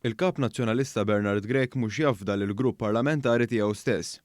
Il-Kap Nazzjonalista Bernard Grech mhux jafda lill-grupp parlamentari tiegħu stess.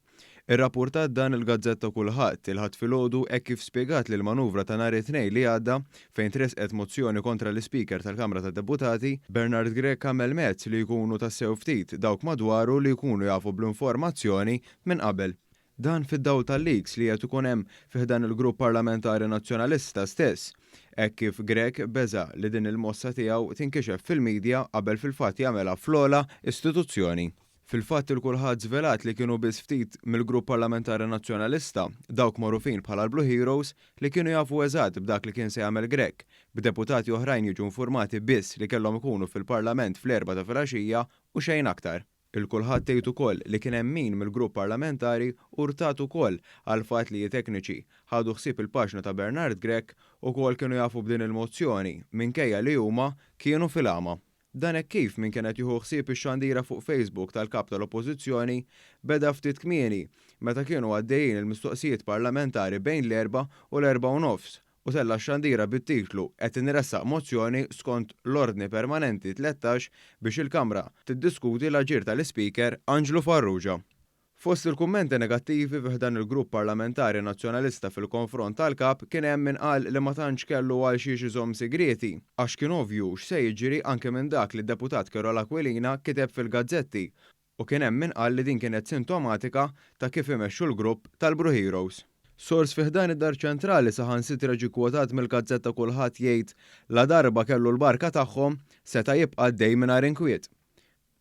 Irrappurtat dan il-gazzetta Kullħadd, il-Ħadd filgħodu hekk kif spjegat li l-manuvra ta' nhar it-Tnejn li għadda, fejn tressqet mozzjoni kontra l-Ispeaker tal-Kamra tad-Deputati, Bernard Grech għamel mezz li jkunu tassew ftit dawk madwaru li jkunu jafu bl-informazzjoni minn qabel. Dan fid-dawl tal-leaks li qed ikun hemm fi ħdan il-grupp parlamentari Nazzjonalista stess, hekk kif Grech beża' li din il-mossa tiegħu tinkixef fil-media qabel fil-fatt jagħmilha fl-ogħla istituzzjoni. Fil-fatt il-Kulħadd żvelat li kienu biss ftit mill-grupp parlamentari Nazzjonalista, dawk magħrufin bħala l-Blue Heroes, li kienu jafu eżatt b'dak li kien se jagħmel Grech, b'deputati oħrajn jiġu infurmati biss li kellhom ikunu fil-Parlament fl-erbgħa ta' filgħaxija u xejn aktar. Il-Kulħadd tgħid ukoll li kien hemm min mill-grupp parlamentari urtat ukoll għall-fatt li tekniċi ħadu ħsieb il-paġna ta' Bernard Grech ukoll kienu jafu b'din il-mozzjoni minkejja li huma kienu fil-għama. Dan hekk kif min kien qed jieħu ħsieb ix-xandira fuq Facebook tal-Kap tal-Oppożizzjoni beda ftit kmieni meta kienu għaddejjin il-mistoqsijiet parlamentari bejn l-erbgħa u l-erbgħa u nofs u tella' x-xandira bit-titlu Qed inressaq mozzjoni skont l-Ordni Permanenti 13 biex il-Kamra tiddiskuti l-aġir tal-Ispeaker Anġlu Farrugia. Fost il-kummenti negattivi fi ħdan il-Grupp Parlamentari Nazzjonalista fil-konfront tal-Kap kien hemm min qal li ma tantx kellu għal xiex iżomm sigrieti għax kien ovvju x'se jiġri anke minn dak li d-Deputat Karol Aquilina kiteb fil-gazzetti u kien hemm min qal li din kienet sintomatika ta' kif imexxu l-grupp tal-Blue Heroes. Sors fi ħdan id-Dar Ċentrali saħansitra ġie kwotat mill-gazzetta Kulħadd jgħid ladarba kellu l-barka tagħhom, seta' jibqa' għaddej mingħajr inkwiet.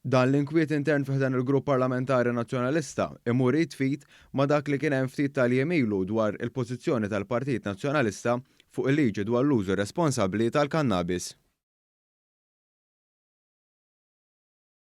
Dan l-inkwiet intern fi ħdan il-grupp parlamentari Nazzjonalista imur id f'id ma' dak li kien hemm ftit tal-jiem ilu dwar il-pożizzjoni tal-Partit Nazzjonalista fuq il-liġi dwar l-użu responsabbli tal-kannabis.